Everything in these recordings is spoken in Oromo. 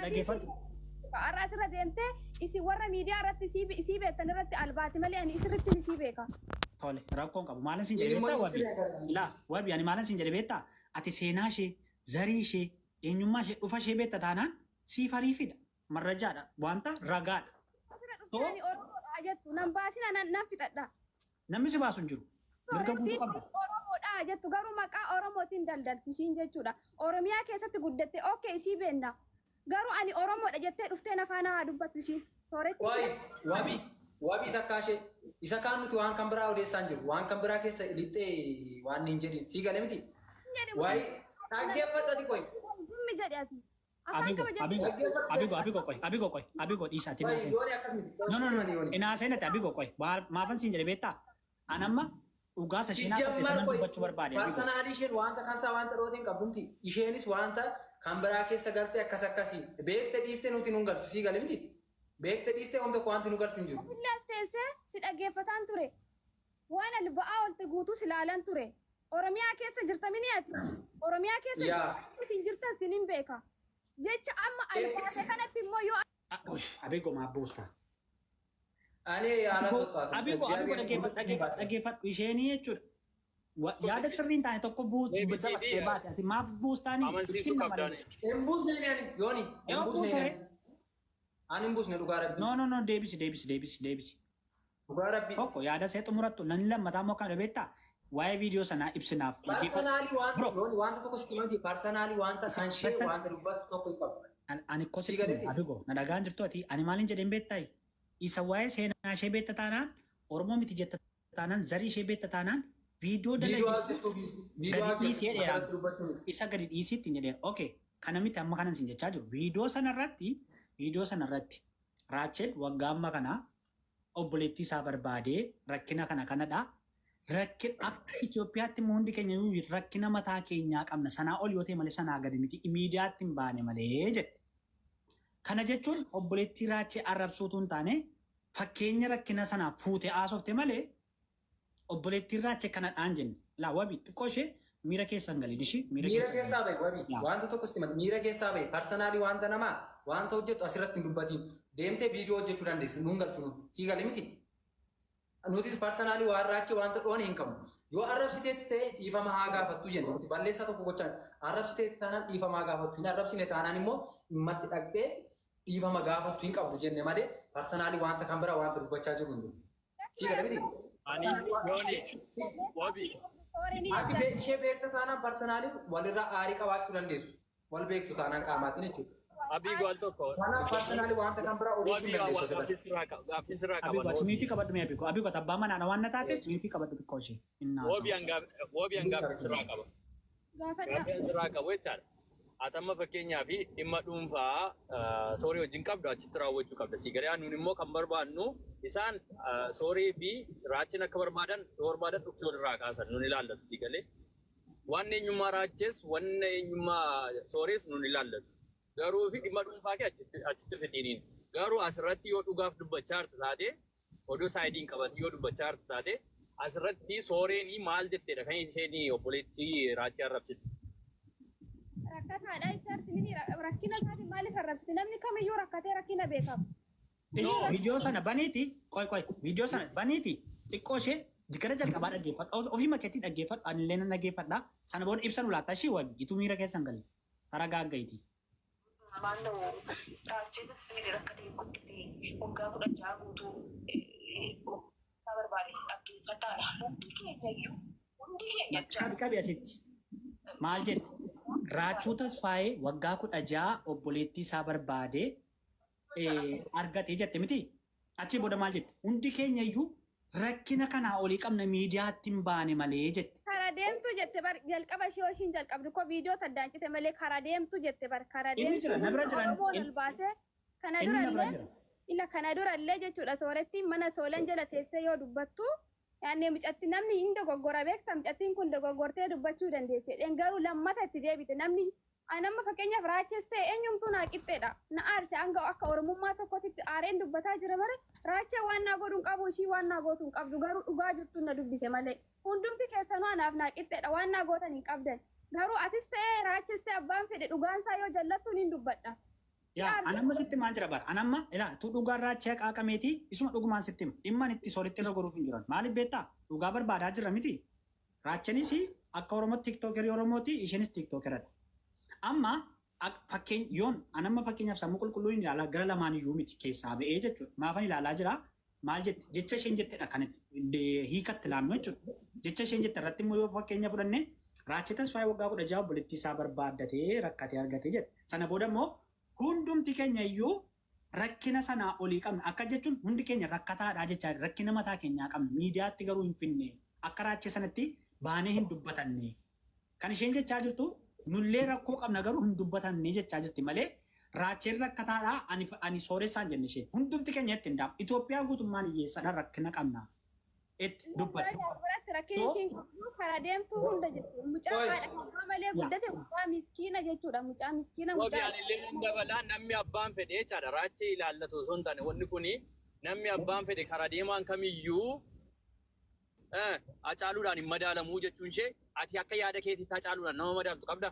Badii ishii Dhaggeeffadhu. Har'a asirra deemtee isin warra miidiyaa irratti isii beektan irratti albaati malee ani isirritti isii beeka. Tole, rakkoon qabu. Maalan siin jedhe Inni immoo beektaa, Wabi? siree Laa, Wabi, ani maalan siin jedhe beektaa? Ati seenaa ishee, zarii ishee, eenyummaa ishee, dhufa ishee beekta taanaan siif ariifidha. Marrajaadha. Wanta ragaadha. Asirra So, dhuftee ani Oromoodha jettu nan baasina, nan fixadha. Namni si baasu hin jiru. Mirga guutuu qabda. Oromoodha jettu garuu maqaa Oromootiin daldalti ishiin jechuudha. Oromiyaa keessatti guddatte, okay, isii beenna. Garuu ani Oromoodha jettee dhuftee nafaana haa dubbattu ishiin. Sooretti. Wayi, Wabii, Wabii, takkaa ishee isa kaan nuti waan kan biraa odeessaa hin jiru. Waan kan biraa keessa lixxee waan hin jedhin. Sii gale miti? Wayi, dhaggeeffadhati qoy. Zimmi jedhe ati. Afaan Abigo, qaba Abigo, jettee. Abigo, Abigo qoy, Abigo qoy, Abigo dhiisa ati Wayi, naaseen. yooni akkas miti. No, no, no, Yooni. inaaseen ati, Abigo, qoy. Maafan siin jedhe beektaa? An amma dhugaasa isheen haasofte Jijjammar sanan qoy. dubbachuu barbaade, Abigo. Personally isheen wanta kansaa wanta dhootiin qabdumti. Isheenis wanta kan biraa keessa galtee akkas akkasii. Beekte dhiiste nuti nun galchu. Sii gale miti? Beekte dhiiste waan tokko wanti nu galchu hin jiru. Billaas teessee si dhaggeeffataan ture. Waan alba'aa olte guutuu si ilaalan ture. Oromiyaa keessa jirta mini ati? Oromiyaa keessa Yaa. isin jirtan sin hin beeka. Jecha amma albaase kanatti immoo yoo Uff, Abigo, maaf buusta? Ani haala soxxaatu. Abigo, Abigo, dhaggeeffadhu, dhaggeeffadhu, dhaggeeffadhu. Isheenii jechuudha. Yaada sirrii hin taane tokko buustu ABCD dabarsitee baate. Ati maaf buustaanii? Amansiisuu Ittiin qabdaan. malee. Hin buusne ani yooni. Hin Yoo buusne buusere. ani. Ani hin buusne, dhugaa Rabbii. No, no, no, deebisi, deebisi, deebisi, deebisi. Dhugaa Rabbii. Tokko yaada see xumurattu nan lammataa immoo kana beektaa? Waa'ee viidiyoo sanaa ibsinaaf. Dhaggeeffadhu. Personally wanta Bro. yooni wanta tokko sitti himati, personally wanta kan ishee wanta dubbattu tokko hin qabu. Ani ko Sii sitti galeeti? Abigo, na dhagaan jirtu ati. Ani maalin jedheen beektaa? Isa waa'ee seenaa ishee beekta taanaan, Oromoo miti jetta taanaan, zarii ishee beekta taanaan, viidiyoo Viidiyoo dalagee hojjettuufis viidiyoo gadi dhiisee hojjettu dheeraan asirratti dubbachuu miti. Isa gadi dhiisiitti hin jedheera. Okay, kana miti amma kanan sin jechaa jiru. Viidiyoo sanarratti Raachel waggaa amma kana obboleettii isaa barbaadee rakkina kana kanadha. Rakkin akka Itoophiyaatti immoo hundi keenya iyyuu rakkina mataa keenyaa qabna. Sanaa ol yoo ta'e malee sanaa gadi miti. Miidiyaatti hin baane malee jette. Kana jechuun obboleettii Raachee arrabsuutu hin taane, fakkeenya rakkina sanaa fuutee haasofte malee obboleettiin Raachee kanadhaan jenne. Laa, Wabi, xiqqoo ishee miira keessan galin ishii miira Miira keessan keessaa galin. bahi, Wabi. Yaa. Wanta tokko sitti himati. Miira keessaa bahi. Personally wanta namaa wanta hojjettu asirratti hin dubbatiin. Deemtee viidiyoo hojjechuu dandeessi. Nuun galchu nuun. Sii gale miti? Nutis personally waan Raachee wanta dhoone hin qabnu. Yoo arrabsiteetti ta'e dhiifama haa gaafattu jenna. Nuti balleessaa tokko gochaa arrabsiteetti taanaan dhiifama haa gaafattu. Hin arrabsine taanaan immoo dhimmatti dhaqxee dhiifama gaafattu hin qabdu jenne malee personally wanta kan biraa wanta dubbachaa jiru hin jiru. Sii gale miti? Ani yooni, Wabi. Ati ishee beekta taanaan personally walirraa aarii qabaachuu dandeessu. Wal beektu taanaan qaamaatiin jechuudha. Abigo, al tokko. Kanaaf personally wanta kan biraa odeessuu Wabi, hin dandeessu asirratti. gaaffii sirraa Abigo, qaban. ati mute qabadhu mee, Abigo. Abigo, ati abbaa manaa waan na taateef mute qabadhu xiqqoo ishee. Inni Wabi, haasa'u. Wabi, gaaffii sirraa qaba. Gaafadha. Gaaffii sirraa qabu jechaadha. Ati amma fakkeenyaa fi dhimma dhuunfaa Soorii wajjin qabdu achitti raawwachuu qabda. Si galee nuun immoo kan barbaannu isaan Soorii fi Raachin akka barbaadan yoo barbaadan dhukkee walirraa kaasan nun ilaallatu, si galee. Waan eenyummaa Raachees, wanna eenyummaa Soorees nun ilaallatu. Garuu fi dhimma dhuunfaa kee achitti fixiiniin. Garuu asirratti yoo dhugaaf dubbachaa jirtu taate, oduu side hin qabatin yoo dubbachaa jirtu taate, asirratti Sooreenii maal jetteedha kan isheen obboleettii Raachee arrabsite? Rakkataadha jechaarti mini rakkina isaatiin maaliif arrabsite? Namni kamiyyuu rakkatee rakkina beekama. Ishi viidiyoo sana baniiti, qoy qoy, viidiyoo sana baniiti xiqqoo ishee gara jalqabaa dhaggeeffadhu. Ofii makeetii dhaggeeffadhu, anillee nan dhaggeeffadha. Sana booda ibsa nu laatta ishii, Wabi, ituu miira keessan galin. Karaa gaagga'iiti. Maannoo Raachee Tasfaayee rakkatee guddate waggaa 16 guutuu isaa barbaade dhaggeeffataadha. Hundi keenya iyyuu, hundi keenya. Qabi, qabi asitti. Maal jette? Raachuu Tasfaayee waggaa 16 obboleettii isaa barbaade argate jette miti? Achii booda maal jette? Hundi keenya iyyuu rakkina kanaa olii qabna, miidiyaatti hin baane malee jette. Karaa deemtu jette bar. Jalqaba ishee ishiin jalqabdu ko viidiyoo taddaan cite malee karaa deemtu jette bar, karaa Inni deemtu. jira, na bira jira. Oromoon ol baasee kana Inni na bira durallee jira. Ila kana durallee jechuudha, Soorettiin mana Soolan jala teessee yoo dubbattu yaannee mucatti namni hin dogoggora beekta, mucattiin kun dogoggortee dubbachuu dandeesse dheen, garuu lammata itti deebite. Namni ani amma fakkeenyaaf Raachees ta'e eenyumtuu naa qixxeedha, na aarse hanga akka Oromummaa tokkotti aareen dubbataa jira malee Raachee waan naa godhu hin qabu, ishii waan naa gootu hin qabdu, garuu dhugaa jirtu na dubbise malee hundumti keessanuu anaaf naa qixxeedha, waan naa gootan hin qabdan. Garuu atis ta'e, Raachees ta'e, abbaan fedhe dhugaan isaa yoo jallattu niin dubbadha. Yaa anamma sitti maan jira bara anamma ilaa tu dhugaa raachee qaaqameeti isuma dhugumaan sitti hima dhimma itti sooritti irra goruuf hin jiran maaliif beektaa dhugaa barbaadaa jirra miti raachanis akka Oromoo tiktookerii Oromooti isheenis tiktookeradha. Amma fakkeenya yoon anamma fakkeenyaaf sammuu qulqulluun ilaalaa gara lamaan iyyuu miti keessaa ba'ee jechuudha maafan ilaalaa jira maal jette jecha isheen jettedha kan hiikatti laannu jechuudha jecha isheen jette irratti immoo yoo fakkeenya fudhanne Raachee Tasfaayee waggaa 16 obboleettii isaa barbaaddatee rakkatee argatee jette sana booda immoo hundumti keenya iyyuu rakkina sanaa olii qabna akka jechuun hundi keenya rakkataadha jechaa rakkina mataa keenyaa qabna miidiyaatti garuu hin finne akka raachee sanatti baanee hin dubbatanne kan isheen jechaa jirtu nullee rakkoo qabna garuu hin dubbatanne jechaa jirti malee raacheen rakkataadha ani sooressaan jenne isheen hundumti keenya itti hin daamu Itoophiyaa guutummaan hiyyeessadha rakkina qabna itti dubbatte. Biratti rakkinni ishiin qabdu karaa deemtuu hunda jechuudha. Mucaa haadha abbaa malee guddate mucaa miskiina jechuudha. Mucaa miskiina Wabi mucaa. anillee nan dabalaa namni abbaan fedhe jechaadha. Raachee ilaallatu osoo hin taane wanni kuni namni abbaan fedhe karaa deemaan kamiyyuu Hacaaluudhaan hin madaalamuu jechuun ishee ati akka yaada keetiitti Hacaaluudhaan nama madaaltu qabda?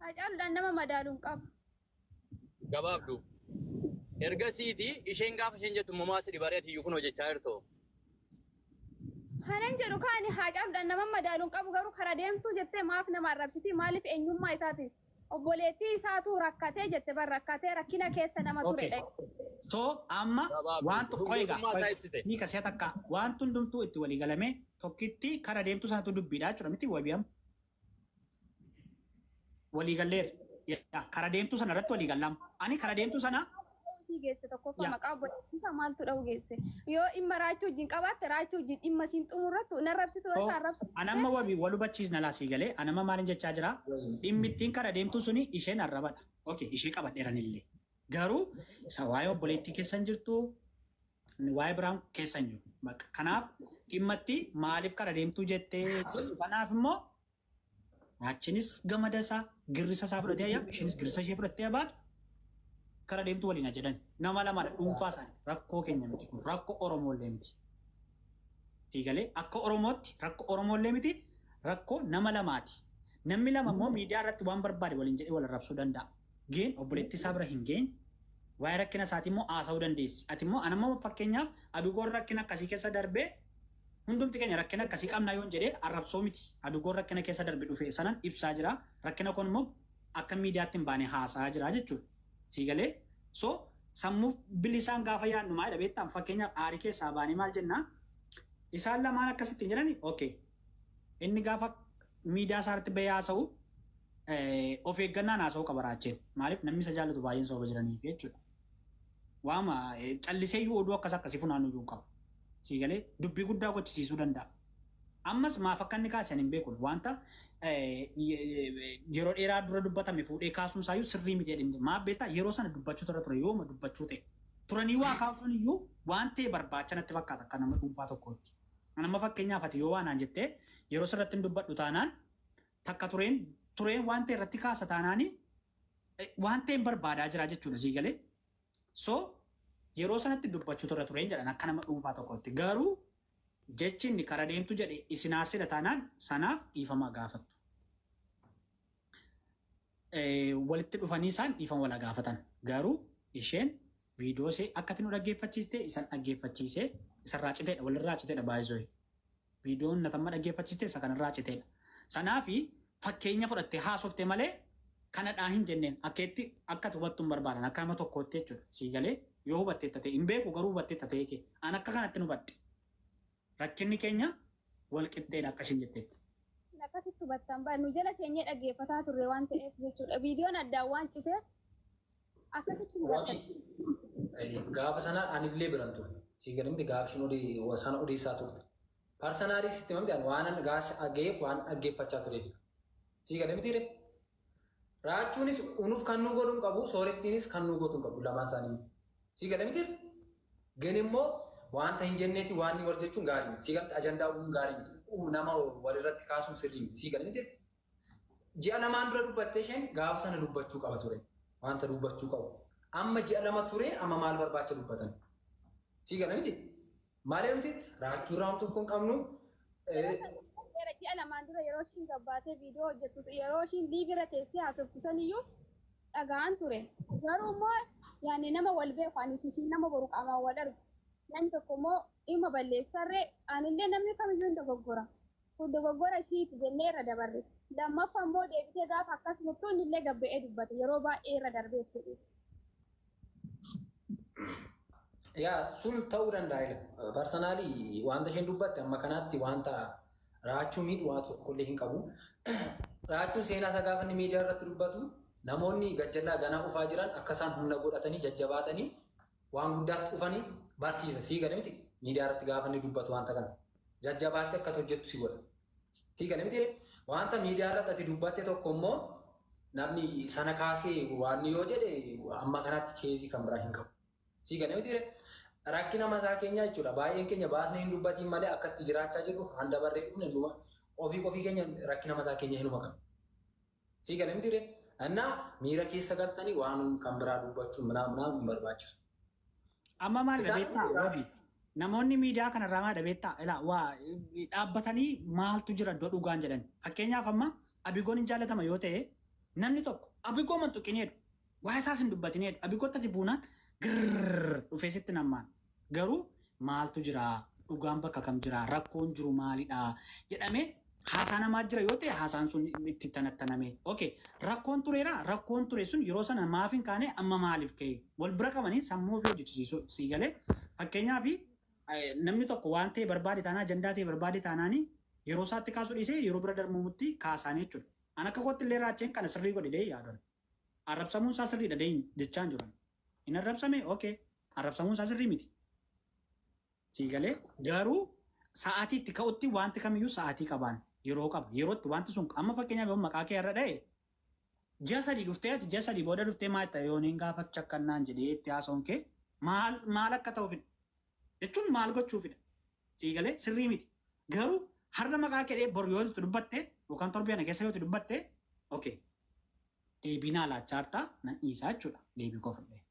Hacaaluudhaan nama madaalu hin qabu. Gabaabdu. Ergasiiti isheen gaafa isheen jettu immoo maas dhibaree ati iyyuu kunoo jechaa jirtu. Kanan jedhu kaani Hacaaluudhaan nama madaalu hin qabu garuu karaa deemtuu jettee maaf nama arrabsiti maaliif eenyummaa isaati obboleettii isaatu rakkatee jette bar rakkatee rakkina keessa nama turedha. So amma waan tokko egaa Guutummaa isaa ibsite. ni kasee takka waan hundumtuu itti walii galame tokkitti kara deemtuu sanatu dubbiidha jechuudha miti wabii amma. Walii galleera. Kara deemtuu sana irratti walii gallama. Ani kara deemtuu sana Sii geesse tokkoffaa maqaa obboleettii isaa maaltu dha'u geesse yoo dhimma raachuu wajjin qabaatte raachuu wajjin dhimma siin xumurrattu hin arrabsitu So, isa arrabsu. An amma wabii wal hubachiisna laa sii galee an amma maalin jechaa jira dhimmi ittiin kara deemtuu suni isheen arrabadha. Okay ishee qabadheeran illee. Garuu isa waa'ee obboleettii keessa hin jirtu waa'ee biraan keessa hin jiru. Bakka kanaaf dhimmatti maaliif kara deemtuu jettee jedhu kanaaf immoo achinis gamada isaa girrisa isaa fudhatee ayyaa isheenis girrisa ishee fudhattee baatu kara deemtuu waliin jedhan nama lamadha dhuunfaa isaaniiti rakkoo keenya miti kun rakkoo Oromooillee miti. Siigalee akka Oromootti rakkoo Oromooillee miti rakkoo nama lamaati. Namni lama immoo miidiyaa irratti waan barbaade waliin jedhee wal arrabsuu danda'a. Geen obboleettii isaa bira hin geenye waa'ee rakkina isaatii immoo haasa'uu dandeessi. Ati immoo anammoo fakkeenyaaf Abigoon rakkina akkasii keessa darbee hundumti keenya rakkina akkasii qabna yoon jedhee arrabsoo miti. Abigoon rakkina keessa darbe dhufe sanan ibsaa jira. Rakkina kun immoo akka miidiyaatti hin baane haasa'aa jira jechuudha. Siigalee so sammuu bilisaan gaafa yaadnu maal beektaa fakkeenyaaf aarii keessaa baanee maal jennaa isaan lamaan akkasitti hin jedhani okay inni gaafa miidiyaa isaarratti bahee haasa'u of eeggannaan haasa'uu qaba raacheen maaliif namni isa jaallatu baay'een sababa jiraniif jechuudha. Waama callisee iyyuu oduu akkas akkasii funaanuu iyyuu hin qabu. Siigalee dubbii guddaa gochisiisuu danda'a. Ammas maaf akka inni kaasan hin beeku wanta yeroo dheeraa dura dubbatame fuudhee kaasuun isaayyuu sirrii miti jedhanii maaf beektaa yeroo sana dubbachuu irra ture yooma dubbachuu ta'e turanii waa kaasuun iyyuu waan ta'e barbaacha natti fakkaata akka nama dhuunfaa tokkootti. Nama fakkeenyaaf ati yoo waan jettee yeroo sirratti hin dubbadhu taanaan takka tureen tureen waan ta'e irratti kaasa taanaani waan ta'e barbaadaa jira jechuudha sii galee. So yeroo sanatti dubbachuu irra tureen jedhan akka nama dhuunfaa tokkootti garuu jechi inni kara deemtu jedhe isin aarsidha taanaan sanaaf dhiifama gaafattu. Walitti dhufanii isaan dhiifama wal gaafatan garuu isheen viidiyoo ishee akka itti nu dhaggeeffachiiste isan dhaggeeffachiisee isarraa citeedha walirraa citeedha baay'isoo. Viidiyoon natamma dhaggeeffachiiste isa kanarraa citeedha. Sanaafi fakkeenya fudhattee haasofte malee kanadhaa hin jenneen akka itti akka hubattu hin barbaadan akka nama tokkootti jechuudha. Sii galee yoo hubattee ta'e hin beeku garuu hubattee ta'e kee an akka kanatti nu hubadhe. Rakkinni keenya wal qixxeedha akka isheen jetteetti. Akkasitti hubattan bara nu jala teenyee dhaggeeffataa turre waan ta'eef jechuudha. Viidiyoon addaan waan citeef akkasitti hubattan. Gaafa sana anillee biran ture. Sii galee gaafa isheen sana odeessaa turte. Parsanaalii sitti mamti ani waan gaafa waan dhaggeeffachaa tureef. Sii galee miti Raachuunis unuuf kan nu godhu hin qabu, soorettiinis kan nu godhu hin qabu lamaan isaanii. Sii galee miti Gani immoo wanta hin jenneeti waan wal jechuun gaarii miti. Sii galee ajandaa uumuun gaarii miti. Nama walirratti kaasuun sirrii miti. Sii galee miti Ji'a lamaan dura dubbattee isheen gaafa sana dubbachuu qaba ture. Wanta dubbachuu qabu. Amma ji'a lama ture amma maal barbaacha dubbatan? Sii galee miti Maalee nuti raachuu irraa wanti kun qabnu. Ji'a lamaan dura yeroo ishiin gabbaatee viidiyoo hojjettu yeroo ishiin liibira teessee haasoftu saniyyuu Dhaga'an ture. Garuu immoo yaani nama wal beeku ani fi ishiin nama boru qaamaan wal argu. Namni tokko immoo dhimma balleessarree anillee namni kamiyyuu hin dogoggora. Kun dogoggora ishiiti jennee irra dabarre. Lammaffaa immoo deebitee gaafa akkas jettu innillee gabba'ee dubbate yeroo baay'ee irra darbeef jedhee. Yaa sul ta'uu danda'a. Personally wanta isheen dubbatte amma kanaatti wanta Raachuu miidhu waa tokkollee hin qabu. Raachuun seenaa isaa gaafa inni miidiyaa irratti dubbatu namoonni gajjallaa ganaa dhufaa jiran akka isaan humna godhatanii jajjabaatanii waan guddaatti dhufanii barsiisa. Sii gale miti miidiyaa irratti gaafa inni dubbatu wanta kana. Jajjabaattee akka hojjettu si godha. Sii gale miti wanta miidiyaa irratti ati dubbatte tokko immoo namni sana kaasee waan yoo jedhe amma kanaatti keezii kan biraa hin qabu. Sii gale miti rakkina mataa keenyaa jechuudha. Baay'een keenya baasnee hin dubbatiin malee akka itti jiraachaa jirru han dabarree dhufne numa ofii ofii keenya rakkina mataa keenya hinuma qabna. Sii gale miti Innaa miira keessa galtanii waan kan biraa dubbachuun minaa minaa hin barbaachisu. Amma maal Isaan dhabeettaa? Wabi. Namoonni miidiyaa kanarraa maal dhabeettaa? Ilaa waa dhaabbatanii maaltu jira iddoo dhugaan jedhan. Fakkeenyaaf amma Abigoon hin jaallatama yoo ta'e namni tokko Abigoo man tuqineedhu. Waa isaas hin dubbatineedhu. Abigootti ati buunaan girrrr dhufee sitti nammaan. Garuu maaltu jira? Dhugaan bakka kam jira? Rakkoon jiru maalidha? Jedhamee haasaa namaa jira yoo ta'e haasaan sun itti tanattaname. Okay. Rakkoon tureera. Rakkoon ture sun yeroo sana maaf hin kaane amma maaliif ka'e? Wal bira qabanii sammuu ofii hojjechiisuu sii galee. Fakkeenyaaf namni tokko waan ta'e barbaade taanaa ajandaa ta'e barbaade taanaanii yeroo isaatti kaasuu dhiisee yeroo bira darbamutti kaasaanii jechuudha. An akka kootti illee Raacheen kana sirrii godhe dee yaadan. Arrabsamuun isaa sirriidha dee jechaa hin jiran. Hin arrabsame okay. Arrabsamuun isaa sirrii miti. Sii galee garuu sa'aatii itti ka'utti wanti kamiyyuu sa'aatii qabaan yeroo qaba. Yerootti wanti sun amma fakkeenyaaf yoo maqaa kee irra dha'e ji'a 3 dhuftee ati ji'a 3 booda dhuftee maal ta'e yooniin gaafa chakkannaan jedhee itti haasa'uun kee maal maal akka ta'uufidha. Jechuun maal gochuufidha. Sii galee sirrii miti. Garuu har'a maqaa kee dha'ee bor yoo itti dubbatte yookaan torbee kana keessa yoo itti dubbatte okay. Deebii naa laachaa jirta nan dhiisaa jechuudha. Deebii koo fudhee.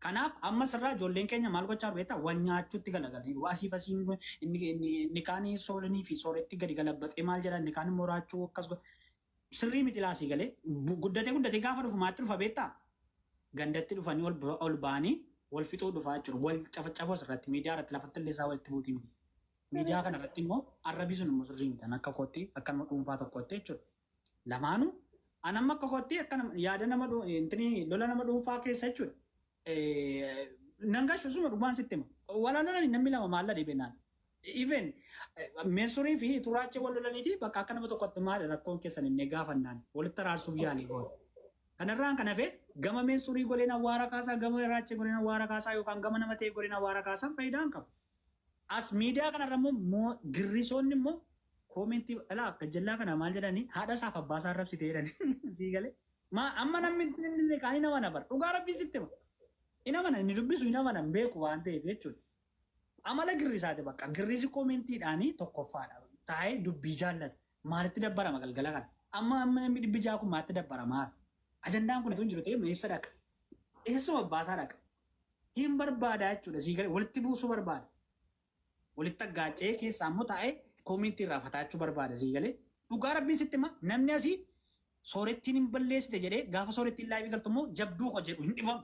Kanaaf amma sirraa ijoolleen keenya maal gochaa jiru beektaa? Wal nyaachuutti galagalanii asiif asiin inni inni inni kaanii soolanii fi sooretti gadi galabbaxee maal jedha inni kaan immoo Raachuu akkas godha. Sirrii miti laasii galee guddatee guddatee gaafa dhufu maatti dhufa beektaa? Gandatti dhufanii ol ba'anii wal fixuu dhufaa jechuudha. Wal cafacafuu asirratti miidiyaa irratti lafatti illee isaa walitti buutii miti. Miidiyaa kana irratti immoo arrabii sun immoo sirrii miti. Akka kootti akka nama dhuunfaa tokkootti jechuudha. Lamaanuu an amma akka kootti akka yaada nama intini lola nama dhuunfaa keessa jechuudha. Nan gashu suma dhugaan sitti hima. Wala lolani namni lama maal ladhe bennaan. Even Meesurii fi Turaachee wal lolaniiti bakka akka nama tokkotti maali rakkoon keessan inni gaafannaan walitti araarsuuf yaalii goona. Kanarraan kan hafe gama Meesurii goleen awwaara kaasaa gama Raachee goleen awwaara kaasaa yookaan gama nama ta'e goleen awwaara kaasaa faayidaa hin qabu. As miidiyaa kanarra immoo girrisoonni immoo koomentii alaa akka jallaa kana maal jedhanii haadha isaaf abbaa isaa arrabsite jedhanii sii galee. Maa amma namni inni kaanii nama na bara dhugaa Rabbiin sitti hima. Hin amanan inni dubbisu hin amanan beeku waan ta'eef jechuudha. Amala girrisaati bakka girrisi koomentiidhaanii tokkoffaadha. Taa'ee dubbii jaallata. Maalitti dabbarama galgala kana? Amma amma namni 600 kun maalitti dabbarama? Ajandaan kun itoo hin jiru ta'e eessa dhaqa? Eessuma abbaasaa dhaqa? Hin barbaada jechuudha. Sii galee walitti buusuu barbaada. Walitti aggaacee keessaa immoo taa'ee koomentii irraa fataachuu barbaada sii galee. Dhugaa Rabbiin sitti hima namni asii soorettiin hin balleessite jedhee gaafa soorettiin laayivii galtu immoo jabduu ko jedhu hin dhibamu.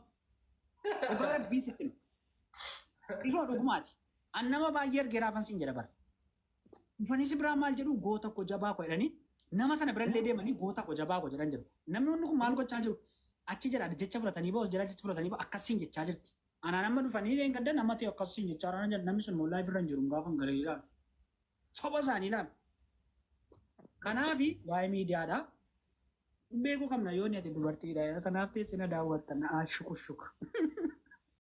Dhugaa Rabbiin sitti hima. Isuma dhugumaati. An nama baay'ee argee raafan siin jedha bara. Dhufanii si biraa maal jedhu goota ko jabaa ko jedhanii nama sana birallee deemanii goota ko jabaa ko jedhan jiru. Namni hundi kun maal gochaa jiru? Achi jala jecha fudhatanii ba'u, as jala jecha fudhatanii ba'u akkasiin jechaa jirti. Anaan amma dhufanii leengadda nama ta'e akkasiin jechaa jiran jedhan namni sun immoo live irra hin jiru gaafa hin galee ilaalu. Soba isaanii ilaalu. Kanaafi waa'ee miidiyaadha. Beekuu qabna yoo ati dubartiidha. Kanaaf teessee na daawwatta na shuku shuku.